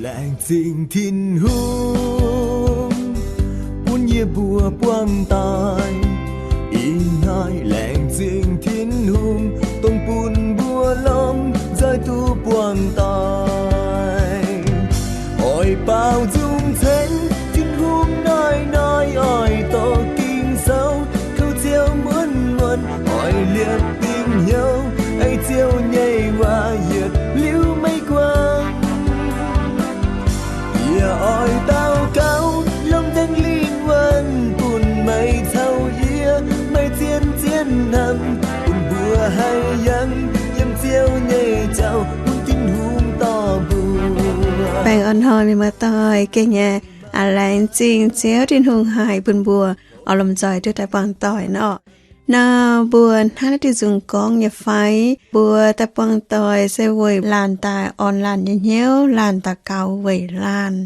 Laengz zingh Tin-Hungh bun yie mbuo buangh doic. Ih hnoi laengz zingh Tin-Hungh, dongh bun mbuo lomh nzoih duqv buangh doic. Oix baaux nzung ceix Tin-Hungh, hnoi-hnoi oix doqc Ging-Sou, kouv Ziouv muonz-muonz, oix liepc dingc hnyouv ei Ziouv nyei waac yietc liuz maiv guangc. Yie oix daux gaux, longc Singx Lingh wuonh bun meih caux yie, meih zien-zien hnamv bun mbuo haih yangh yiem Ziouv nyei jauv, bun Tin-Hungh dorh mbuo. Baengh orn-hnoi mienh muoz-doic, gengh nyei, aa, laengz zingh Ziouv Tin-Hungh haih bun mbuo oix lomh nzoih duqv daaih buangh doic nor. Nor mbuo hnangv naaiv diuh nzung gorngv nyei fai, mbuo daaih buangh doic se weic laanh daaih orn laanh nyei hnyouv, laanh daux gaux weic laanh.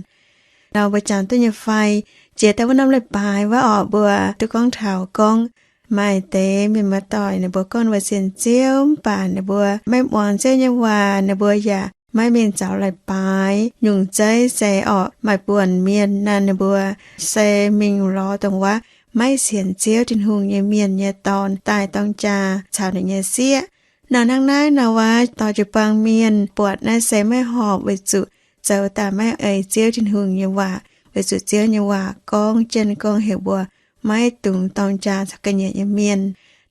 Nor mbuo jangx duqv nyei fai, jiex daaih wuov norm leiz-baaix wuov orqc, mbuo duqv gorngv taux gorngv maaih deix mienh muoz-doic ninh mbuo gorngv ninh mbuo sienx Ziouv, mv baac ninh mbuo maiv muangx Ziouv nyei waac, ninh mbuo yaac maiv mingh zaux leiz-baaix. Nyungc zeiv se orqc, maaih buonc mienh naaic ninh mbuo se mingh lorz dongh wuov maiv sienx Ziouv Tin-Hungh nyei mienh nyei dorn daaih dorng jaa caux ninh nyei sieqv. Nor hnangv naaiv nor wuov, dorh jiu-baang mienh buatc naaiv se maiv horpc, weic zuqc zoux daaih maiv ei Ziouv Tin-Hungh nyei waac, weic zuqc Ziouv nyei waac gorngv jienv gorngv heuc mbuo maiv dungx dorng jaa caux ga'nyiec nyei mienh.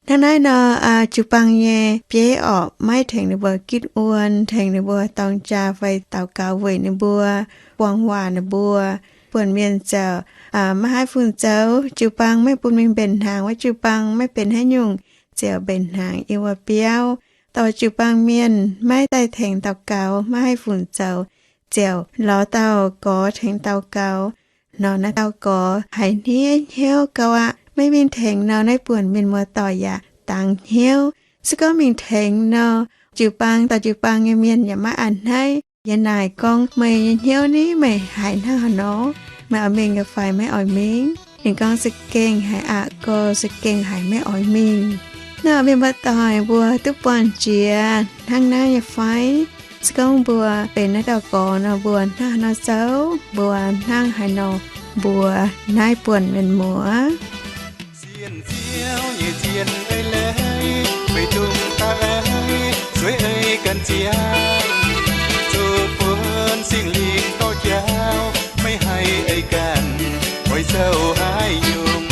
Hnangv naaiv nor, jiu-baang nyei bieiv orqc maiv tengx ninh mbuo gitv wuon, tengx ninh mbuo dorng jaa fai daux gaux weic ninh mbuo, buang waac ninh mbuo. Buonc mienh ziouc maiv haih fungc zoux, jiu-baang maiv bun mingh mbenc hnaangx wuov, jiu-baang maiv benx haaix nyungc, ziouc mbenc hnaangx yiem wuov biauv. Dorh jiu-baang mienh maiv daaih tengx daux gaux, maiv haih fungc zoux, ziouc lorz dauh gorx tengx daux gaux. Nor naaiv dauh gorx haiz hniev hnyouv gauh aqv, maiv mingh tengx nor, naaiv buonc mienh muoz-doic yaac dangx hnyouv. Se gorngv mingh tengx nor, jiu-baang dorh jiu-baang nyei mienh yaac maiv a'hneiv. Yie naaic gorngv, meih nyei hnyouv ni, meih haiz hnangv haaix nor? Meih oix mingh nyei fai maiv oix mingh? Ninh gorngv, za'gengh haiz aqc gau, za'gengh haiz maiv oix mingh. Nor mienh muoz-doic, mbuo duqv buangh jiex hnangv naaiv nyei fai? Se gorngv mbuo benx naaiv dauh gorx nor, mbuo hnangv haaix nor zoux? Mbuo hnangv haaix nor mbuox naaiv buonc mienh muoz? Sienx Ziouv nyei zien eix leiz, meih dongh daaih eix, zueiz eix ganh ziangh, zoux buonc Singx Lingh dorh jauv, maiv haih eix ganh, oix zoux haaix nyungc.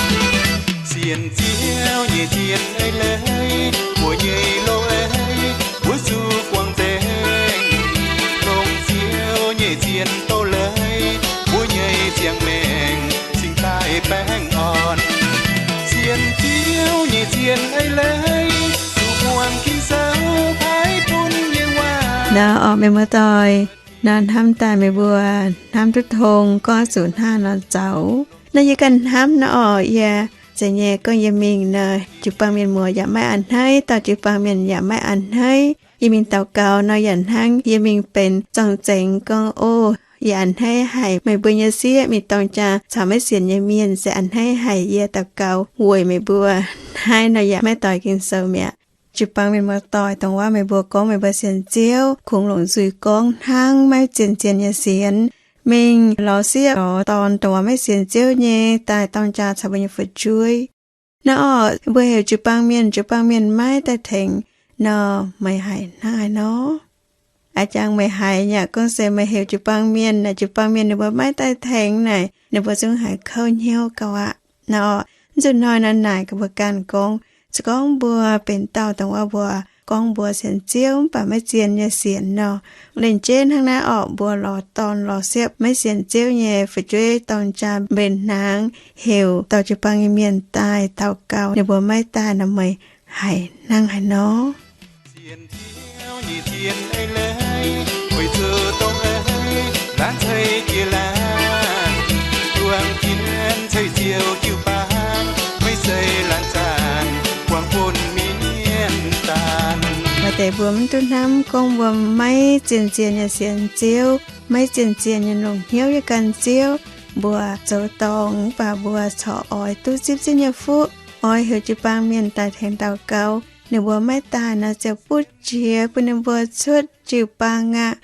Sienx Ziouv nyei zien eix leiz, mbuo nyei loz-eix, mbuo zuqc guangc nzengc. Longc Ziouv nyei zien doz-leiz, mbuo nyei ziangh maengc cingx daaih baengh orn. Sienx Ziouv nyei zien eix leiz, zuqc muangx Ging-Sou paaiv bun nyei waac. Nor orqc, mienh muoz-doic, nor hnamv daaih meih mbuo hnamv duqv tong, gorngv zuqc hnangv nor zoux. Nor yie ganh hnamv nor orqc, yie zeiz nyei gorngv yie mingh nor, jiu-baang mienh muoz yaac maiv a'hneiv, dorh jiu-baang mienh yaac maiv a'hneiv. Yie mingh daux gaux nor yaac hnangv yie mingh benx zorng-zengx gorngv, O, yie a'hneiv haic meih mbuo nyei sieqv mingh dorng jaa caux maiv sienx nyei mienh, se a'hneiv haic yie daux gaux weic meih mbuo. Hnangv naaiv nor yaac maiv doix Ging-Sou mi'aqv. Jiu-baang mienh muoz-doic, dongh wuov meih mbuo gorngv meih mbuo sienx Ziouv, kungx longc nzuih gorngv hnangv maiv zien-zien nyei sienx, mingh lorz sieqv lorz dorn dongh wuov maiv sienx Ziouv nyei daaih dorng jaa caux mbuo nyei fu'jueiv. Nor orqc, mbuo heuc jiu-baang mienh, jiu-baang mienh maiv daaih tengx nor, meih haiz hnangv haaix nor? A'jangx meih haiz yaac gorngv se meih heuc jiu-baang mienh naaic, jiu-baang mienh ninh mbuo maiv daaih tengx naaic, ninh mbuo zungv haiz kouv hnyouv gauh aqv. Nor orqc, zuqc hnoi nor naaic gaax mbuo ganh gorngv, se gorngv mbuo benx dauh dongh wuov mbuo gorngv mbuo sienx Ziouv mv baac maiv zien nyei sienx nor, lengc jeiv hnangv naaiv orqc, mbuo lorz dorn lorz sieqv maiv sienx Ziouv nyei fu'jueiv dorng jaa mbenc hnaangx, heuc dorh jiu-baang nyei mienh daaih daux gaux, ninh mbuo maiv daaih nor, meih haiz hnangv haaix nor? Maaih deix mbuo mv duqv hnamv gorngv mbuo maiv zien-zien nyei sienx Ziouv, maiv zien-zien nyei longc hnyouv yiem gan Ziouv. Mbuo zoux dorngc mv baac mbuo corc oix duqv zipv Ziouv nyei fuqv, oix heuc jiu-baang mienh daaih tengx daux gaux. Ninh mbuo maiv daaih nor, ziouc butv jiex bun ninh mbuo cuotv jiu-baang aqv.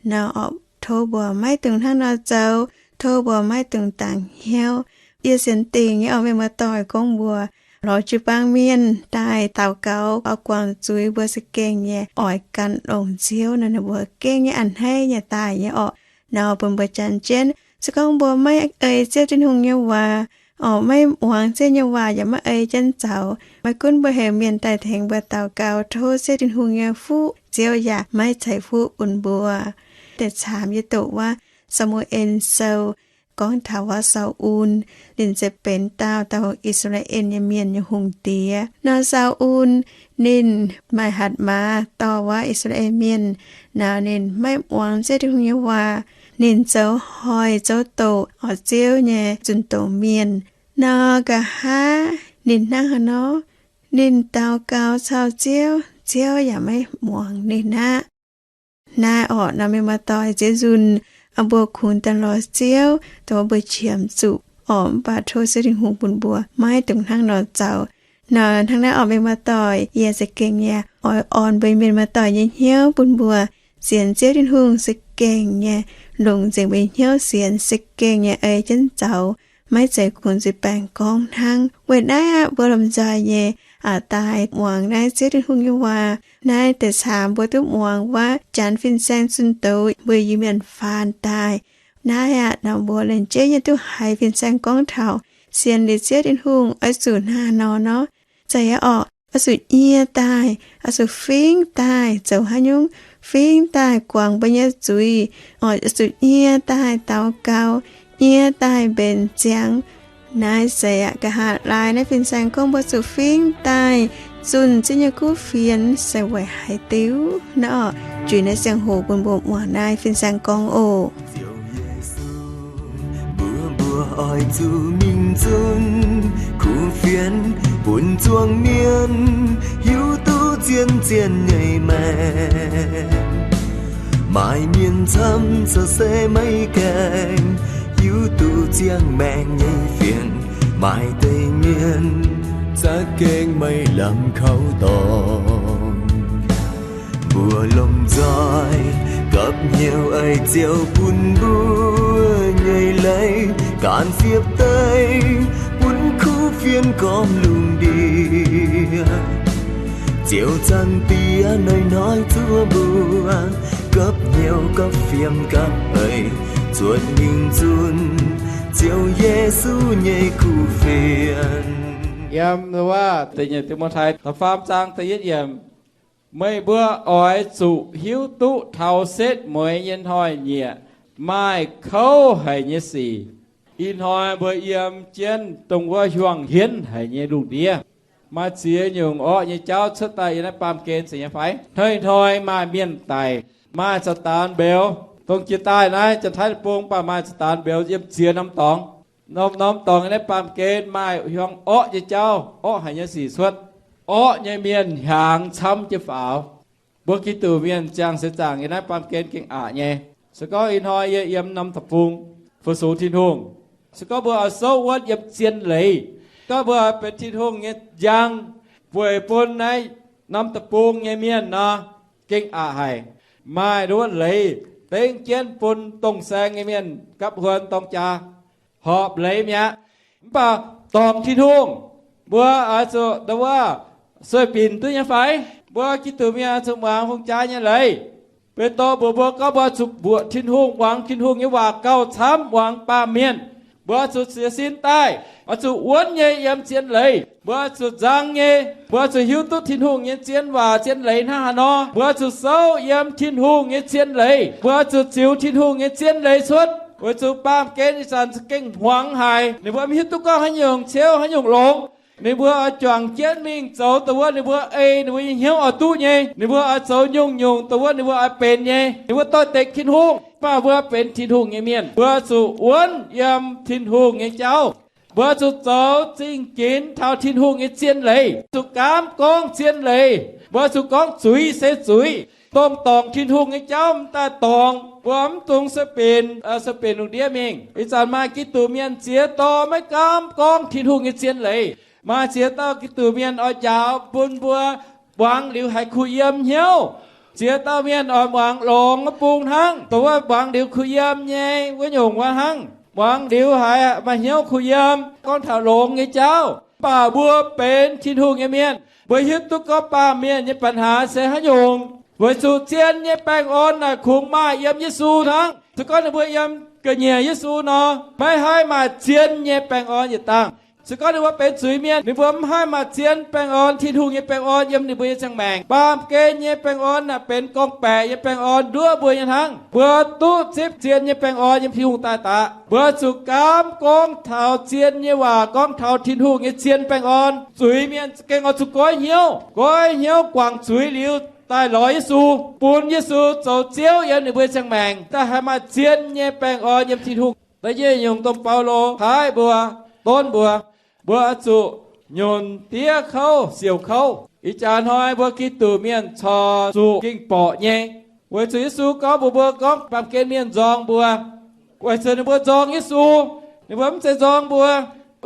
Nor orqc, Tov mbuo maiv dungx hnangv nor zoux. Tov mbuo maiv dungx dangx hnyouv. Yie sienx dingc nyei oc, mienh muoz-doic, gorngv mbuo lorz jiu-baang mienh daaih daux gaux, oix guangc zuiz, mbuo za'gengh nyei oix gan longc Ziouv nor, ninh mbuo gengh nyei a'hneiv nyei daaih nyei orqc. Nor bun mbuo janx jienv, se gorngv mbuo maiv ei Ziouv Tin-Hungh nyei waac, orqc, maiv muangx Ziouv nyei waac yaac maiv ei jienv zaux, maiv gunv mbuo heuc mienh daaih tengx mbuo daux gaux tov Ziouv Tin-Hungh nyei fuqv, Ziouv yaac maiv ceix fuqv bun mbuo. Deix caamx yie doqc wuov Saa^mu^en Sou gorngv taux wuov Sau^un, ninh se benx daauh dauh I^saa^laa^en nyei mienh nyei hungh diex. Nor Sau^un ninh maaih hatc maaz dorh wuov I^saa^laa^en Mienh. Nor ninh maiv muangx Ziouv Tin-Hungh nyei waac. Ninh zoux hoic zoux doqc orqc Ziouv nyei zunh doqc mienh. Nor nqa'haav ninh hnangv haaix nor? Ninh daux gaux caux Ziouv, Ziouv yaac maiv muangx ninh aqv. Naaiv orqc, nor mienh muoz-doic, ziex nzunc mbuo kungx daaih lorz Ziouv, dongh mbuo qiemx zuqc orqc, mv baac tov Ziouv Tin-Hungh bun mbuo maiv dungx hnangv nor zoux. Nor hnangv naaiv orqc, mienh muoz-doic, yie za'gengh nyei oix orn mbuo mienh muoz-doic nyei hnyouv bun mbuo sienx Ziouv Tin-Hungh za'gengh nyei longc nzengc mbuo nyei hnyouv sienx, za'gengh nyei ei jienv zoux, maiv zeiz kungx zuiz-baengh gorngv hnangv. Weic naaiv aqv, mbuo lomh nzoih nyei daaih muangx naaiv Ziouv Tin-Hungh nyei waac. Naaiv deix caamx mbuo duqv muangx wuov, janx fin-saeng zunh doz mbuo Iu-Mienh faan daaih. Naaiv aqv, nor mbuo laengz jeiv nyei duqv haiz fin-saeng gorngv taux sienx liuz Ziouv Tin-Hungh oix zuqc hnangv haaix nor nor. Za'gengh orqc, oix zuqc nyie daaih, oix zuqc fingx daaih zoux haaix nyungc? Fingx daaih guangc mbuo nyei zuiz. Oix zuqc nyie daaih daux gaux, nyie daaih mbenc ziangx. Naaiv se aqv, nqa'haav laai naaiv fin-saeng gorngv mbuo zuqc fingx daaih zunh Ziouv nyei kuv fienx se weic haaix diuc nor. Juix naaiv ziangh hoc bun mbuo muangx naaiv fin-saeng gorngv oc. Ziouv Yesu, mbuo, mbuo oix zuqc mingh zunv kuv fienx bun zuangx mienh hiuv duqv zien-zien nyei maengc. Maaih mienh camv zoux se maiv gaengh hiuv duqv ziangh maengc nyei fienx. Maaih deix mienh za'gengh maiv lamh kaux dorngx. Mbuo lomh nzoih gapv hnyouv ei Ziouv bun mbuo nyei leiz, gan siepv deix bun kuv fienx gormx lungh ndiev. Ziouv Zaangc Diex hnoi-hnoi zuov mbuo gapv hnyouv gapv fiem gapv eix, zuotc mingh zunv Ziouv Yesu nyei kuv fienx. Yiem wuov da'nyeic Ti^mo^tai da'faam zaang da'yietv yiemc, meih mbuo oix zuqc hiuv duqv taux setv mueiz nyei hnoi-nyieqc maaih kouv haic nyei sic. Ih hnoi mbuo yiem jienv dongh wuov hiuang hienv haic nyei lungh ndiev, maaih ziex nyungc orqv nyei jauv cuotv daaih yiem naaiv baamh gen zeiz nyei fai? Hnoi-hnoi maaih mienh daic, maaih Saadaan mbeux. Dongh jiex daaih naaiv Janx-Taiv Deic-Bung mv baac maaih Saadaan mbeux yiem ziex norm dorngx. Norm-norm dorngx yiem naaiv baamh gen maaih hiuang orqv nyei jauv, orqv haic nyei sic cuotv. Orqv nyei mienh hiaangx camv jienv faaux. Mbuo Giduc mienh ziangh seix zaangc yiem naaiv baamh gen gengh aqc nyei. Se gorngv ih hnoi yie yiem norm deic-bung fu-sux Tin-Hungh, se gorngv mbuo oix souv wuonv yiem zien leiz, gorngv mbuo benx Tin-Hungh nyei njang weic bun naaiv norm deic-bung nyei mienh nor, gengh aqc haic. Maaih nduov leiz dengv jienv bun dongh saeng nyei mienh gapv huon dorng jaax, horpc leiz mi'aqv. Mv baac dorngc Tin-Hungh, mbuo oix zuqc nduov sueih binc duqv nyei fai? Mbuo Giduc mienh oix zuqc muangx hungh jaa nyei leiz. Beudoh mbuox mbuo gorngv mbuo zuqc mbuoqc Tin-Hungh, muangx Tin-Hungh nyei waac gauh camv muangx baamh mienh. Mbuo zuqc siouc sin daaih, oix zuqc wuonv nyei yiem zien leiz. Mbuo zuqc nzang nyei, mbuo zuqc hiuv duqv Tin-Hungh nyei zien waac zien leiz hnangv haaix nor. Mbuo zuqc souv yiem Tin-Hungh nyei zien leiz. Mbuo zuqc ziux Tin-Hungh nyei zien leiz cuotv, weic zuqc baamh gen ih zanc za'gengh hmuangx haic. Ninh mbuo maiv hiuv duqv gorngv haaix nyungc ciouv haaix nyungc longx. Ninh mbuo oix juangc jienv mingh zoux dongh wuov ninh mbuo ei ninh mbuo nyei hnyouv oix duqv nyei. Ninh mbuo oix zoux nyungc-nyungc dongh wuov ninh mbuo oix benx nyei. Ninh mbuo doix-dekc Tin-Hungh, mv baac mbuo benx Tin-Hungh nyei mienh. Mbuo zuqc wuonv yiem Tin-Hungh nyei jauv. Mbuo zuqc zoux zingh ginx taux Tin-Hungh nyei zien leiz, zuqc gaamv gorngv zien leiz. Mbuo zuqc gorngv zuiz se zuiz. Dongh dorngc Tin-Hungh nyei jauv mv daaih dorngc. Mbuo mv dungx sueih binc, sueih binc lungh ndiev mingh. Ih zanc maaih Giduc mienh ziex dorh maiv gaamv gorngv Tin-Hungh nyei zien leiz. Maaih ziex dauh Giduc mienh oix njaaux bun mbuo muangx liuz haiz kuh yiem hnyouv. Ziex dauh mienh oix muangx longx wuov bung hnangv, dongh wuov muangx liuz kuh yiem nyei wuov nyungc wuov hnangv. Muangx liuz haiz maaih hnyouv kuh yiem, gorngv taux longx nyei jauv. Mv baac mbuo benx Tin-Hungh nyei mienh, mbuo hiuv duqv gorngv baamh mienh nyei ปัญหา se haaix nyungc. Weic zuqc zien nyei baengh orn naaic kungx maaih yiem Yesu hnangv. Se gorngv ninh mbuo yiem ga'nyiec Yesu nor, maiv haih maaih zien nyei baengh orn yietc dangh. Se gorngv ninh mbuo benx zuiz-mienh, ninh mbuo mv haih maaih zien baengh orn, Tin-Hungh nyei baengh orn yiem ninh mbuo nyei ziangh maengc. Baamh gen nyei baengh orn naaic benx gorngv-baeqc nyei baengh orn nduov mbuo nyei hnangv. Mbuo duqv zipv zien nyei baengh orn yiem Tin-Hungh daaih daqc. Mbuo zuqc gaamv gorngv taux zien nyei waac, gorngv taux Tin-Hungh nyei zien baengh orn. Zuiz-mienh za'gengh oix zuqc goiv hnyouv, goiv hnyouv guangc zuiz liuz daaih lorz Yesu, bun Yesu zoux Ziouv yiem ninh mbuo ziangh maengc, daaih haih maaih zien nyei baengh orn yiem Tin-Hungh. Da'nyeic nyungc dongh Baulo haih mbuo, donv mbuo, mbuo oix zuqc nyunc diev kouv siouc kouv. Ih jaax hnoi mbuo Giduc mienh corc zuqc ging-borqc nyei, weic zuqc Yesu gorngv mbuox mbuo gorngv baamh gen mienh nzorng mbuo. Weic zuqc ninh mbuo nzorng Yesu, ninh mbuo mv zeiz nzorng mbuo.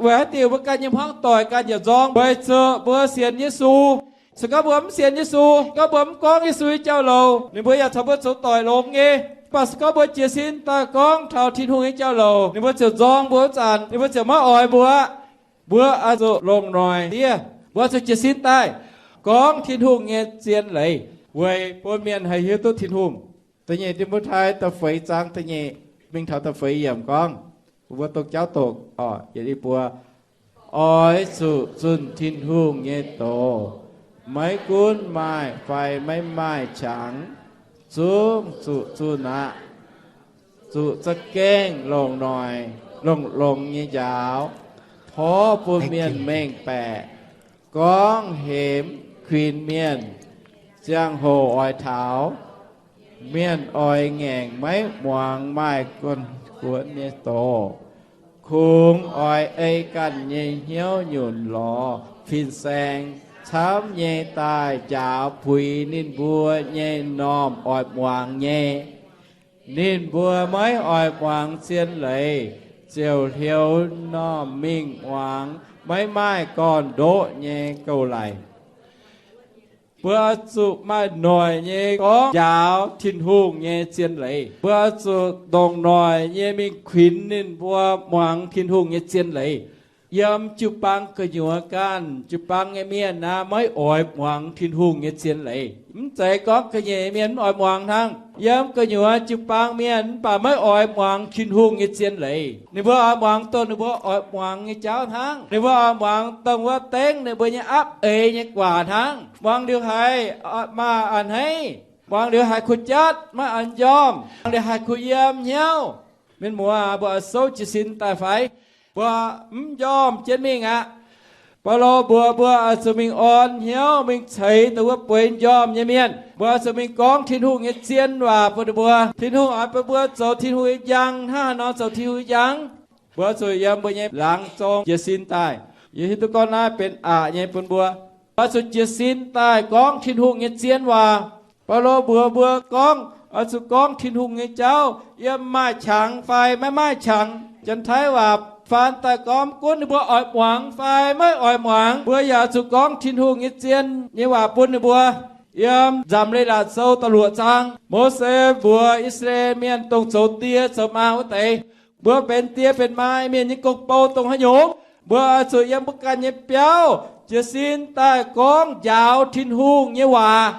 Weic haaix diuc mbuo ganh nyei hmuangv doic ganh yaac nzorng? Weic zuqc mbuo sienx Yesu. Se gorngv mbuo mv sienx Yesu, gorngv mbuo mv gorngv Yesu nyei jauv-louc, ninh mbuo yaac caux mbuo zoux doic longx nyei. Mv baac se gorngv mbuo jiez sin daaih gorngv taux Tin-Hungh nyei jauv-louc, ninh mbuo ziouc nzorng mbuo wuov zanc, ninh mbuo ziouc maiv oix mbuo aqv. Mbuo oix zuqc longc noic diev. Mbuo oix zuqc jiez sin daaih gorngv Tin-Hungh nyei zien leiz, weic bun mienh haih hiuv duqv Tin-Hungh. Da'nyeic Ti^mo^tai da'feix zaang da'nyeic mingh taux da'feix yiemc gorngv, mbuo dongh jauv doqc oc, yietc i buo, oix zuqc zunh Tin-Hungh nyei doz, maiv gunv maaih fai maiv maaih qangx, zungv zuqc zunh aqv. Zuqc za'gengh longc noic, longx-longx nyei njaaux, porv bun mienh mengh baeqc, gorngv hemx kuinx mienh, ziangh hoc oix taux. Mienh oix ngaengc maiv muangx maaih guon-guonx nyei doz, kungx oix ei ganh nyei hnyouv nyunc lorz fin-saeng camv nyei daaih njaaux puix ninh mbuo nyei m'normh oix muangx nyei. Ninh mbuo maiv oix muangx zien leiz, ziouc hliou m'normh mingh muangx maiv maaih gorn-ndoqv nyei gouv-laic. Mbuo oix zuqc maaih noic nyei gorngv njaaux Tin-Hungh nyei zien leiz. Mbuo oix zuqc ndongc noic nyei mingh kuinx ninh mbuo muangx Tin-Hungh nyei zien leiz. Yiem jiu-baang gu'nyuoz ganh, jiu-baang nyei mienh naaic maiv oix muangx Tin-Hungh nyei zien leiz. Mv zeiz gorngv ga'nyiec mienh mv oix muangx hnangv. Yiem gu'nyuoz jiu-baang mienh mv baac maiv oix muangx Tin-Hungh nyei zien leiz. Ninh mbuo oix muangx dongh ninh mbuo oix muangx nyei jauv hnangv. Ninh mbuo oix muangx dongh wuov dengv ninh mbuo nyei apv eix nyei guaax hnangv. Muangx liuz haiz maaih a'hneiv, muangx liuz haiz kuh jatv maiv an njormh, muangx liuz haiz kuh yiem hnyouv. Mienh muoz, mbuo oix souv jiez sin daaih fai? Mbuo mv njormh jienv mingh aqv. Baulo mbuox mbuo oix zuqc mingh orn hnyouv, mingh ceix dongh wuov bueix njormh nyei mienh. Mbuo oix zuqc mingh gorngv Tin-Hungh nyei zien waac bun ninh mbuo. Tin-Hungh oix bun mbuo zoux Tin-Hungh nyei njang hnangv haaix nor zoux Tin-Hungh nyei njang. Mbuo oix zuqc yiem mbuo nyei laangz zong jiez sin daaih. Yie hiuv duqv gorngv naaiv benx aqc nyei bun mbuo. Mbuo oix zuqc jiez sin daaih gorngv Tin-Hungh nyei zien waac. Baulo mbuox mbuo gorngv oix zuqc gorngv Tin-Hungh nyei jauv, yiem maaih qangx fai maiv maaih qangx. Janx-Taiv waac faan daaih gorngv, mv gunv ninh mbuo oix muangx fai maiv oix muangx, mbuo yaac zuqc gorngv Tin-Hungh nyei zien nyei waac bun ninh mbuo. Yiem Nzamc Leiz-Latc Sou da'luoqc zaang, Mose mbuox I^saa^laa^en Mienh, dongh zoux die zoux maa wuov deix, mbuo benx die benx maa Mienh nyei gong-bou dongh haaix nyungc, mbuo oix zuqc yiem mbuo ganh nyei biauv jiez sin daaih gorngv njaaux Tin-Hungh nyei waac.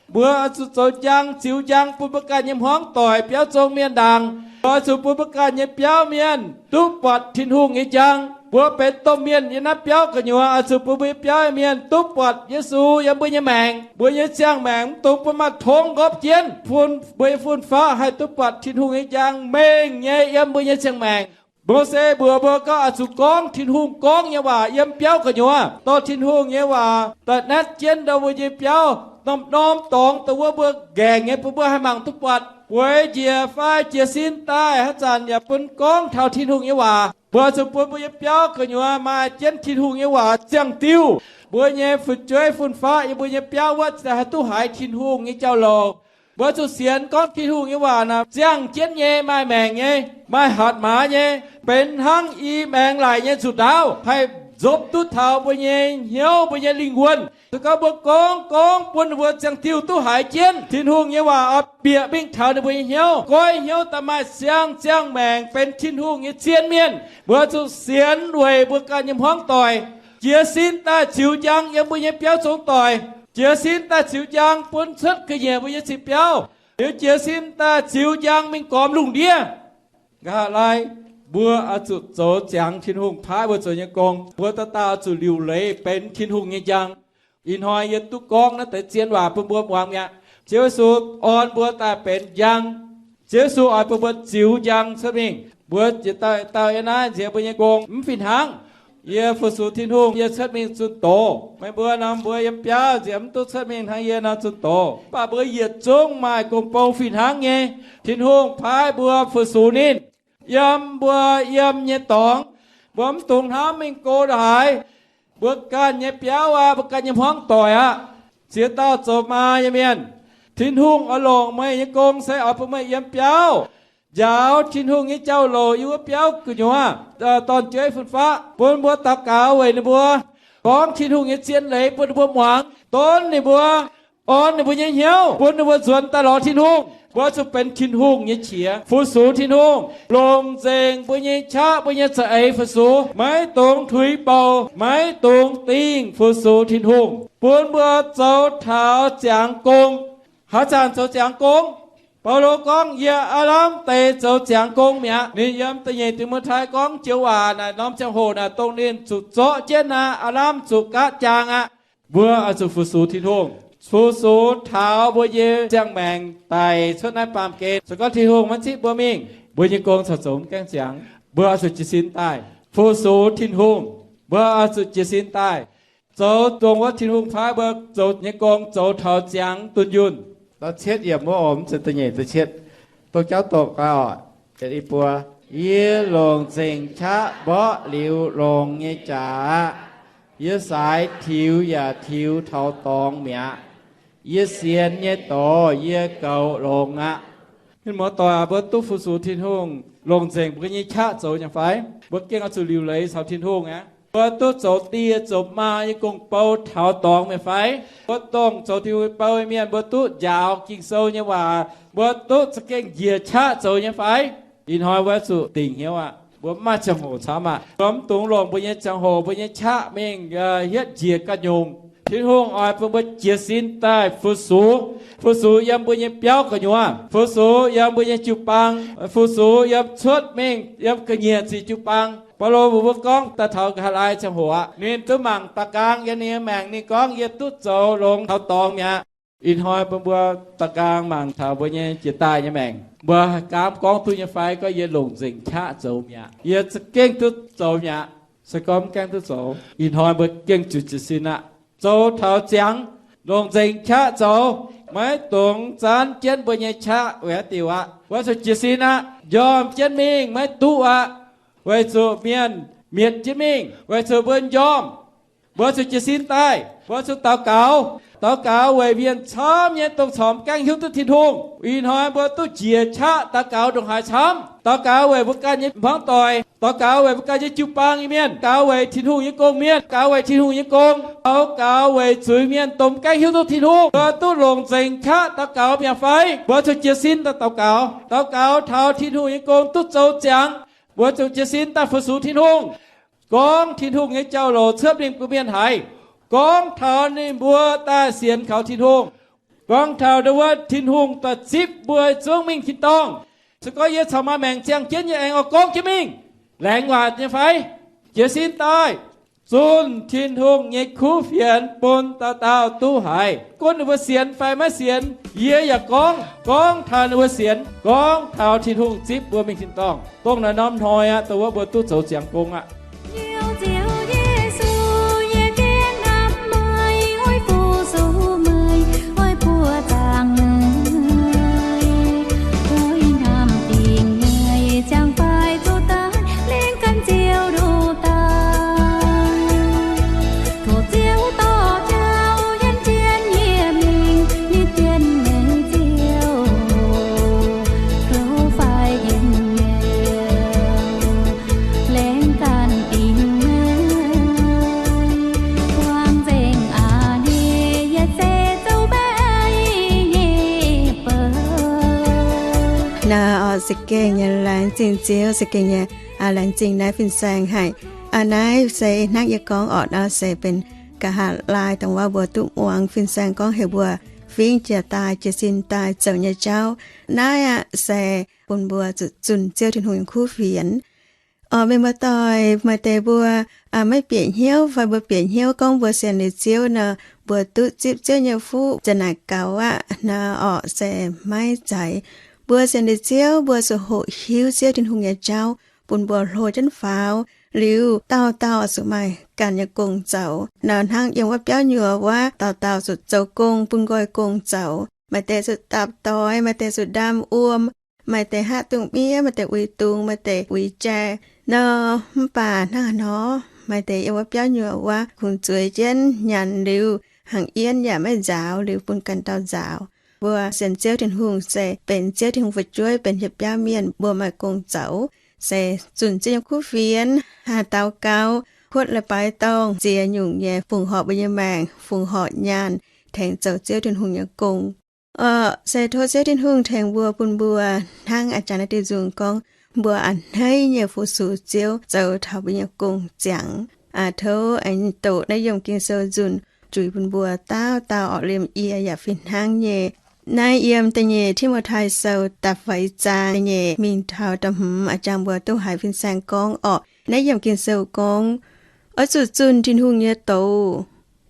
Mbuo oix zuqc zoux njang ziux njang bun mbuo ganh nyei hmuangv doic, biauv zong mienh ndaangc. Mbuo oix zuqc bun mbuo ganh nyei biauv mienh duqv buatc Tin-Hungh nyei njang. Mbuo benx domh mienh yiem naaiv biauv gu'nyuoz, oix zuqc bun mbuo nyei biauv mienh duqv buatc Yesu yiem mbuo nyei maengc. Mbuo nyei ziangh maengc mv dungx bun maaih tongv nqopv jienv, bun mbuo nyei fun-faqv haih duqv buatc Tin-Hungh nyei njang mengh nyei yiem mbuo nyei ziangh maengc. Mose mbuox mbuo gorngv oix zuqc gorngv Tin-Hungh gorngv nyei waac yiem biauv gu'nyuoz, dorh Tin-Hungh nyei waac daaih naetv jienv ndau mbuo nyei biauv, norm-norm dorngx dongh wuov mbuo nqaengc nyei bun mbuo haih mangc duqv buatc. Bueix njiec fai jiez sin daaih haaix zanc yaac bun gorngv taux Tin-Hungh nyei waac. Mbuo zuqc bun mbuo nyei biauv gu'nyuoz maaih jienv Tin-Hungh nyei waac ziangh diuh. Mbuo nyei fu'jueiv fun-faqv yiem mbuo nyei biauv wuov ziouc haih duqv haiz Tin-Hungh nyei jauv-louc. Mbuo zuqc sienx gorngv Tin-Hungh nyei waac naaic ziangh jienv nyei, maaih maengc nyei, maaih hatc maaz nyei, benx hnangv i maengx laic nyei nzuqc ndaauv, haih nzopv duqv taux mbuo nyei hnyouv, mbuo nyei lingh wuonh. Se gorngv mbuo gorngv, gorngv bun ninh mbuo ziangh diuh duqv haiz jienv Tin-Hungh nyei waac oix bieqc mingh taux ninh mbuo nyei hnyouv, goiv hnyouv daaih maaih siang-ziangh maengc benx Tin-Hungh nyei zien mienh, mbuo zuqc sienx weic mbuo ganh nyei hmuangv doic. Jiez sin daaih ziux njang yiem mbuo nyei biauv zong doic. Jiez sin daaih ziux njang bun cuotv ga'nyiec mbuo nyei zipv biauv. Liuz jiez sin daaih ziux njang mingh gormx lungh ndiev. Nqa'haav laai, mbuo oix zuqc zoux ziangx Tin-Hungh paaiv mbuo zoux nyei gong. Mbuo dauh dauh oix zuqc liuc leiz benx Tin-Hungh nyei njang. Ih hnoi yie duqv gorngv naaiv deix zien waac bun mbuo muangx mi'aqv. Ziouv Yesu orn mbuo daaih benx njang. Ziouv Yesu oix bun mbuo ziux njang cuotv mingh. Mbuo jiex dauh dauh yiem naaiv nziex mbuo nyei gong mv fih hnangv. Yie fu-sux Tin-Hungh, yie cuotv mingh zunh doz. Meih mbuo nor, mbuo yiem biauv nziex mv duqv cuotv mingh hnangv yie nor zunh doz. Mv baac mbuo yietc zungv maaih gong-bou fih hnangv nyei. Tin-Hungh paaiv mbuo fu-sux ninh. Yiem mbuo yiem nyei dorngx, mbuo mv dungx hnamv mingh go ndongc haaix. Mbuo ganh nyei biauv aqv, mbuo ganh nyei hmuangv doic aqv. Ziex dauh zoux maa nyei mienh, Tin-Hungh oix longc meih nyei gong se oix bun meih yiem biauv njaaux Tin-Hungh nyei jauv-louc yiem wuov biauv gu'nyuoz, dorn-jueiv fun-faqv, bun mbuo daux gaux weic ninh mbuo, gorngv Tin-Hungh nyei zien leiz bun ninh mbuo muangx, donv ninh mbuo, orn ninh mbuo nyei hnyouv, bun ninh mbuo nzuonx daaih lorz Tin-Hungh. Mbuo zuqc benx Tin-Hungh nyei qiex, fu-sux Tin-Hungh, longc nzengc mbuo nyei qaqv, mbuo nyei za'eix fu-sux, maiv dungx tuix bouh, maiv dungx dingh, fu-sux Tin-Hungh, bun mbuo zoux taux ziangx gong. Haaix zanc zoux ziangx gong? Baulo gorngv, yie aav lamh deix zoux ziangx gong mi'aqv. Ninh yiem da'nyeic Ti^mo^tai gorngv joux waac naaic norm ziangh hoc naaic dongh ninh zuqc zorqv jienv aqv, aav lamh zuqc gaatv jaang aqv. Mbuo oix zuqc fu-sux Tin-Hungh, fu-sux taux mbuo nyei ziangh maengc daic cuotv naaiv baamh gen. Se gorngv Tin-Hungh maiv zipv mbuo mingh, mbuo nyei gong corc zoux mv gaengh ziangx. Mbuo oix zuqc jiez sin daaih fu-sux Tin-Hungh. Mbuo oix zuqc jiez sin daaih zoux dongh wuov Tin-Hungh paaiv mbuo zoux nyei gong, zoux taux ziangx dunh yunh. Da'cietv yiemc wuov oc, mv zeiz da'nyeic, da'cietv. Dongh jauv doqc gaax oc. Yietc i buo, yie longc nzengc qaqv mborqv liuz longx nyei jaax aqv. Yie saaix tiux yaac tiux taux dorngx mi'aqv. Yie sienx nyei dorc yie goux longx aqv. Mienh muoz-doic aac, mbuo duqv fu-sux Tin-Hungh longc nzengc mbuo nyei qaqv zoux nyei fai? Mbuo gengh oix zuqc liuc leiz caux Tin-Hungh aqv. Mbuo duqv zoux die zoux maa nyei gong-bou taux dorngx mi'aqv fai? Mbuo dongh zoux Tin-Hungh bou nyei mienh, mbuo duqv njaaux Ging-Sou nyei waac, mbuo duqv za'gengh njiec qaqv zoux nyei fai? Ih hnoi mbuo zuqc dingc hnyouv aqv. Mbuo mv maaih ziangh hoc camv aqv. Mbuo mv dungx longc mbuo nyei ziangh hoc, mbuo nyei qaqv mingh hietv njiec ganh nyungc. Tin-Hungh oix bun mbuo jiez sin daaih fu-sux. Fu-sux yiem mbuo nyei biauv gu'nyuoz, fu-sux yiem mbuo nyei jiu-baang, fu-sux yiem cuotv mingh yiem ga'nyiec ziqc jiu-baang. Baulo mbuox mbuo gorngv daaih taux Gaa^laa^lai ziangh hoc aqv, ninh duqv mangc da'gaang yiem ninh nyei maengc, ninh gorngv, yie duqv zoux longx taux dorngx mi'aqv. Ih hnoi bun mbuo da'gaang mangc taux mbuo nyei jiex daaih nyei maengc, mbuo haih gaamv gorngv duqv nyei fai gorngv yie longc nzengc qaqv zoux mi'aqv, yie za'gengh duqv zoux mi'aqv? Se gorngv mv gaengh duqv zoux, ih hnoi mbuo gengh zuqc jiez sin aqv. Zoux taux ziangx, longc nzengc qaqv zoux, maiv dungx zaanv jienv mbuo nyei qaqv weic haaix diuc aqv? Weic zuqc jiez sin aqv. Njormh jienv mingh maiv duqv aqv. Weic zuqc mienh mietc jienv mingh, weic zuqc mbuo njormh. Mbuo zuqc jiez sin daaih, mbuo zuqc daux gaux. Daux gaux weic mienh camv nyei dongh corc mv gaengh hiuv duqv Tin-Hungh. Ih hnoi mbuo duqv njiec qaqv daux gaux ndongc haaix camv? Daux gaux weic mbuo ganh nyei hmuangv doic, daux gaux weic mbuo ganh nyei jiu-baang nyei mienh, gaux weic Tin-Hungh nyei gong-mienh, gaux weic Tin-Hungh nyei gong, daux gaux weic zuiz-mienh dongh mv gaengh hiuv duqv Tin-Hungh. Mbuo duqv longc nzengc qaqv daux gaux mi'aqv fai? Mbuo zuqc jiez sin daaih daux gaux. Daux gaux taux Tin-Hungh nyei gong duqv zoux ziangx, mbuo zuqc jiez sin daaih fu-sux Tin-Hungh. Gorngv Tin-Hungh nyei jauv-louc cuotv mingh bun mienh haiz. Gorngv taux ninh mbuo daaih sienx kaux Tin-Hungh. Gorngv taux ndau wuov Tin-Hungh daaih zipv mbuo zungv mingh tin-dorngh. Se gorngv yie corc maaih maengc ziangh jienv nyei aengx oix gorngv jienv mingh, laengz waaic nyei fai? Jiez sin daaih, zunh Tin-Hungh nyei kuv fienx bun dauh dauh duqv haiz. Gunv ninh mbuo sienx fai maiv sienx, yie yaac gorngv, gorngv taux ninh mbuo sienx, gorngv taux Tin-Hungh zipv mbuo mingh tin-dorngh. Dongh naaiv norm hnoi aqv, dongh wuov mbuo duqv zoux ziangx gong aqv. za'gengh nyei laengz zingh Ziouv, za'gengh nyei laengz zingh naaiv fin-saeng haic. Naaiv se hnangv yie gorngv orqc, nor se benx nqa'haav laai dongh wuov mbuo duqv muangx fin-saeng gorngv heuc mbuo fingx jiex daaih, jiez sin daaih zoux nyei jauv. Naaiv aqv se bun mbuo zuqc zunh Ziouv Tin-Hungh nyei kuv fienx. Orqc, mienh muoz-doic, maaih deix mbuo maiv bieqc hnyouv fai mbuo bieqc hnyouv gorngv mbuo sienx liuz Ziouv nor, mbuo duqv zipv Ziouv nyei fuqv za'naaic gaux aqv nor, orqc, se maiv zeiz. Mbuo sienx liuz Ziouv, mbuo zuqc hoqc hiuv Ziouv Tin-Hungh nyei jauv bun mbuo hlo jienv faaux, liuz dauh dauh zuqc maaih ganh nyei gong zoux. Nor hnangv yiem wuov biauv nyuoz wuov, dauh dauh zuqc zoux gong bun nqoi gong zoux. Maaih deix zuqc dapc doix, maaih deix zuqc ndaam wuom, maaih deix hatv dungz miev, maaih deix uix dungz, maaih deix uix jai nor. Mv baac hnangv haaix nor, maaih deix yiem wuov biauv nyuoz wuov kungx zueiz jienv nyanc liuz, hnaangx yienv yaac maiv nzaaux, liuz bun ganh dauh nzaaux. Mbuo sienx Ziouv Tin-Hungh se benx Ziouv Tin-Hungh fu'jueiv, benx hieh biauv mienh, mbuo maaih gong zoux, se zunh Ziouv nyei kuv fienx, daux gaux, kuotv leiz-baaix dorngh, ziex nyungc nyei fongc horc mbuo nyei maengc, fongc horc nyaanh, tengx zoux Ziouv Tin-Hungh nyei gong. Orqc, se tov Ziouv Tin-Hungh tengx mbuo, bun mbuo hnangv a'jangc naaiv diuh nzung gorngv, mbuo a'hneiv nyei fu-sux Ziouv, zoux taux mbuo nyei gong ziangx. Tov aengx doqc naaiv yiemc Ging-Sou nzunc juix bun mbuo dauh dauh orqc, liemh yie yaac fih hnangv nyei. Naaiv yiem da'nyeic Ti^mo^tai Sou da'feix zaang da'nyeic mingh taux da'hmz a'jangc mbuo duqv haiz fin-saeng gorngv orqc. Naaiv yiemc Ging-Sou gorngv, oix zuqc zunh Tin-Hungh nyei douz,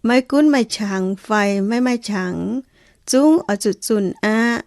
maiv gunv maaih qangx fai maiv maaih qangx, zungv oix zuqc zunh aqv.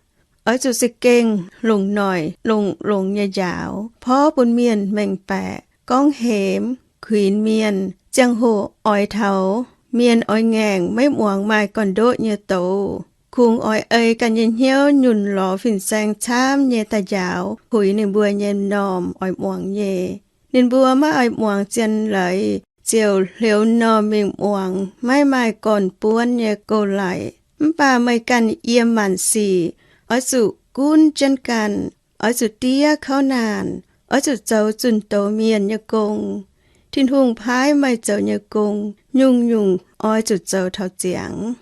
Oix zuqc za'gengh longc noic longc longx nyei njaaux porv bun mienh mengh baeqc, gorngv hemx kuinx mienh. Ziangh hoc oix taux mienh oix ngaengc maiv muangx maaih gorn-ndoqv nyei douz, kungx oix ei ganh nyei hnyouv nyunc lorz fin-saeng camv nyei da'njaaux puix ninh mbuo nyei m'normh oix muangx nyei. Ninh mbuo maiv oix muangx zien leiz, ziouc hleux m'normh mingh muangx maiv maaih gorn-buonv nyei go-laic. Mv baac meih ganh yiem maanc sic oix zuqc gunv jienv ganh, oix zuqc diev kouv naanc, oix zuqc zoux zunh doz mienh nyei gong. Tin-Hungh paaiv meih zoux nyei gong, nyungc-nyungc oix zuqc zoux taux ziangx.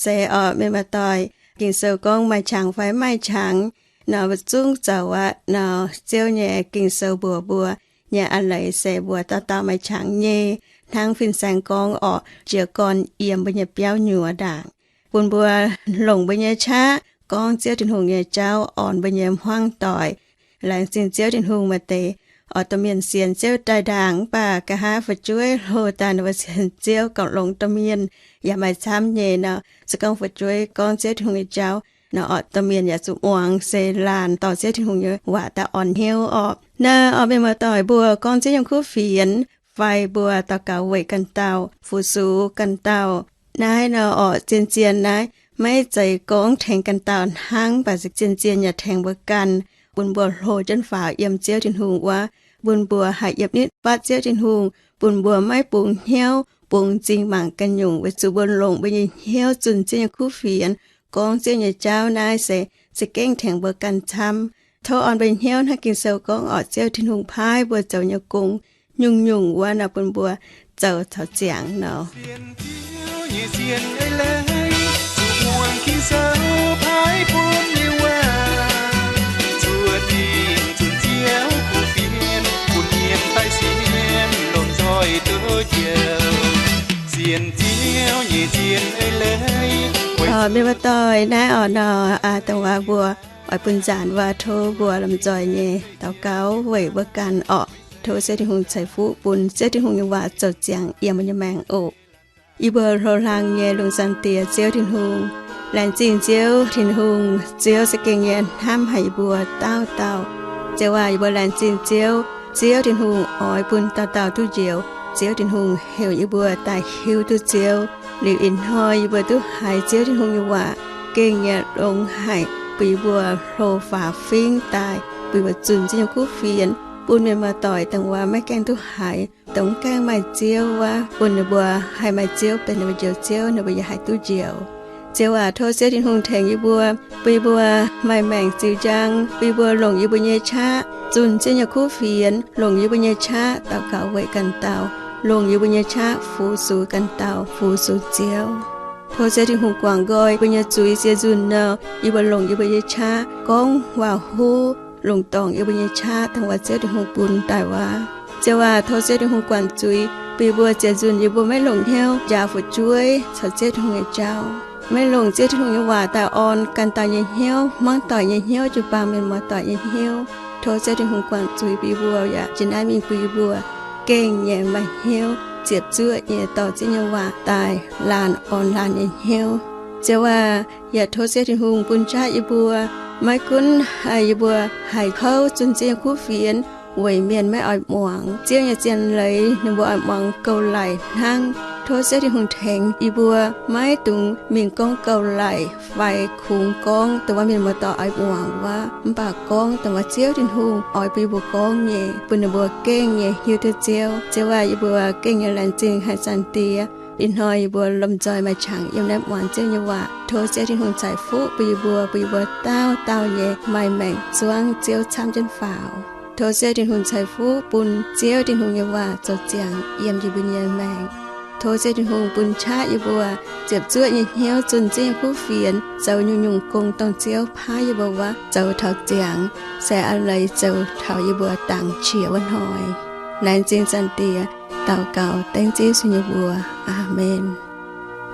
Se orqc, mienh muoz-doic, Ging-Sou gorngv maaih qangx fai maaih qangx nor, mbuo zungv zoux aqv nor. Ziouv nyei Ging-Sou mbuox mbuo nyei a'leiz se mbuo dauh dauh maaih qangx nyei. Hnangv fin-saeng gorngv orqc, jiez gorn yiem mbuo nyei biauv nyuoz ndaangc, bun mbuo longc mbuo nyei qaqv gorngv Ziouv Tin-Hungh nyei jauv, orn mbuo nyei hmuangv doic. Laengz zingh Ziouv Tin-Hungh, maaih deix oix domh mienh sienx Ziouv daaih ndaangc, mv baac nqa'haav fu'jueiv hlo daaih nor, mbuo sienx Ziouv gauh longx domh mienh yaac maaih camv nyei nor. Se gorngv fu'jueiv gorngv Ziouv Tin-Hungh nyei jauv nor, oix domh mienh yaac zuqc muangx, se laanh dorh Ziouv Tin-Hungh nyei waac daaih orn hnyouv orqc. Naaiv orqc, mienh muoz-doic, mbuo gorngv Ziouv nyei kuv fienx fai mbuo daux gaux weic ganh dauh, fu-sux ganh dauh, naaiv nor orqc, zien-zien naaiv maiv zeiz gorngv tengx ganh dauh hnangv, mv baac zien-zien yaac tengx mbuo ganh, bun mbuo hlo jienv faaux yiem Ziouv Tin-Hungh wuov, bun mbuo haih yiem nitv fatv Ziouv Tin-Hungh, bun mbuo maiv bungx hnyouv, bungx m'zing mangc ganh nyungc, weic zuqc mbuo longc mbuo nyei hnyouv zunh Ziouv nyei kuv fienx, gorngv Ziouv nyei jauv. Naaiv se za'gengh tengx mbuo ganh camv. Tov orn mbuo hnyouv hnangv Ging-Sou gorngv orqc, Ziouv Tin-Hungh paaiv mbuo zoux nyei gong, nyungc-nyungc wuov nor, bun mbuo zoux taux ziangx nor. Mienh muoz-doic, naaiv orqc nor, dongh waac mbuo oix bun nzaanc waac tov mbuo lomh nzoih nyei daux gaux weic mbuo ganh orqc. Tov Ziouv Tin-Hungh ceix fuqv bun Ziouv Tin-Hungh nyei waac zoux ziangx yiem mbuo nyei maengc oc. Yie mbuo hlo hlang nyei lungh zaangc Diex Ziouv Tin-Hungh, laengz zingh Ziouv Tin-Hungh. Ziouv za'gengh nyei hnamv haic yie mbuo dauh dauh. Ziouv aac, yie mbuo laengz zingh Ziouv. Ziouv Tin-Hungh oix bun dauh dauh duqv njoux. Ziouv Tin-Hungh heuc yie mbuo daaih hiuv duqv Ziouv. Liuz ih hnoi yie mbuo duqv haiz Ziouv Tin-Hungh nyei waac gengh nyei longx haic, bun yie mbuo hlo faaux fingx daaih, bun yie mbuo zunh Ziouv nyei kuv fienx, bun mienh muoz-doic dongh wuov maiv gaengh duqv haiz, dongh mv gaengh maaih Ziouv wuov, bun ninh mbuo haih maaih Ziouv benx ninh mbuo njoux Ziouv, ninh mbuo yaac haih duqv njoux. Ziouv aac, tov Ziouv Tin-Hungh tengx yie mbuo, bun yie mbuo maaih maengc ziux njang, bun yie mbuo longc yie mbuo nyei qaqv zunh Ziouv nyei kuv fienx, longc yie mbuo nyei qaqv daux gaux weic ganh dauh, longc yie mbuo nyei qaqv fu-sux ganh dauh, fu-sux Ziouv. Tov Ziouv Tin-Hungh guangc nqoi yie mbuo nyei zuiz. Ziouv, nzunc nor yie mbuo longc yie mbuo nyei qaqv gorngv waac-huv, longc dorngc yie mbuo nyei qaqv dongh waac Ziouv Tin-Hungh bun daaih waac. Ziouv aac, tov Ziouv Tin-Hungh guangc zuiz bun yie mbuo, ziex nzunc yie mbuo maiv longc hnyouv njaaux fu'jueiv caux Ziouv Tin-Hungh nyei jauv, maiv longc Ziouv Tin-Hungh nyei waac daaih orn ganh dauh nyei hnyouv, hmuangv doic nyei hnyouv, jiu-baang mienh muoz-doic nyei hnyouv. Tov Ziouv Tin-Hungh guangc zuiz bun yie mbuo yaac jiex naaiv mingh bun yie mbuo gengh nyei maaih hnyouv ziepc zuoqv nyei dorh Ziouv nyei waac daaih laanh orn laanh nyei hnyouv. Ziouv aac, yaac tov Ziouv Tin-Hungh bun qaqv yie mbuo, maiv gunv haih yie mbuo haih kouv zunh Ziouv nyei kuv fienx weic mienh maiv oix muangx Ziouv nyei zien leiz, ninh mbuo oix muangx gouv-laic hnangv. Tov Ziouv Tin-Hungh tengx yie mbuo maiv dungx mingh gorngv gouv-laic fai kungx gorngv dongh waac mienh muoz-doic oix muangx wuov, mv baac gorngv dongh waac Ziouv Tin-Hungh oix bun yie mbuo gorngv nyei, bun ninh mbuo gengh nyei hiuv duqv Ziouv. Ziouv aac, yie mbuo gengh nyei laengz zingh haic Zaangc Diex. Ih hnoi yie mbuo lomh nzoih maaih qangx yiem naaiv muangx Ziouv nyei waac. Tov Ziouv Tin-Hungh ceix fuqv bun yie mbuo, bun yie mbuo dauh dauh nyei maaih maengc zuangv Ziouv camv jienv faaux. Tov Ziouv Tin-Hungh ceix fuqv bun Ziouv Tin-Hungh nyei waac zoux ziangx yiem yie mbuo nyei maengc. Tov Ziouv Tin-Hungh bun qaqv yie mbuo ziepc zuoqv nyei hnyouv zunh Ziouv nyei kuv fienx, zoux nyungc-nyungc gong dongh Ziouv paaiv yie mbuo wuov zoux taux ziangx, se a'leiz zoux taux yie mbuo dangx qiex wuov hnoi. Laengz zingh Zaangc Diex, daux gaux dengv Ziouv Yesu nyei mbuox. Aamen.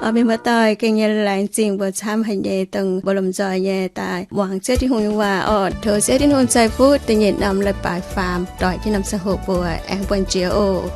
Orqc, mienh muoz-doic, gengh nyei laengz zingh mbuo camv haic nyei, dongh mbuo lomh nzoih nyei daaih muangx Ziouv Tin-Hungh nyei waac orqc. Tov Ziouv Tin-Hungh ceix fuqv da'nyeic norm leiz-baaix faam doic jienv norm ziangh hoc mbuo aengx buangh jiex oc.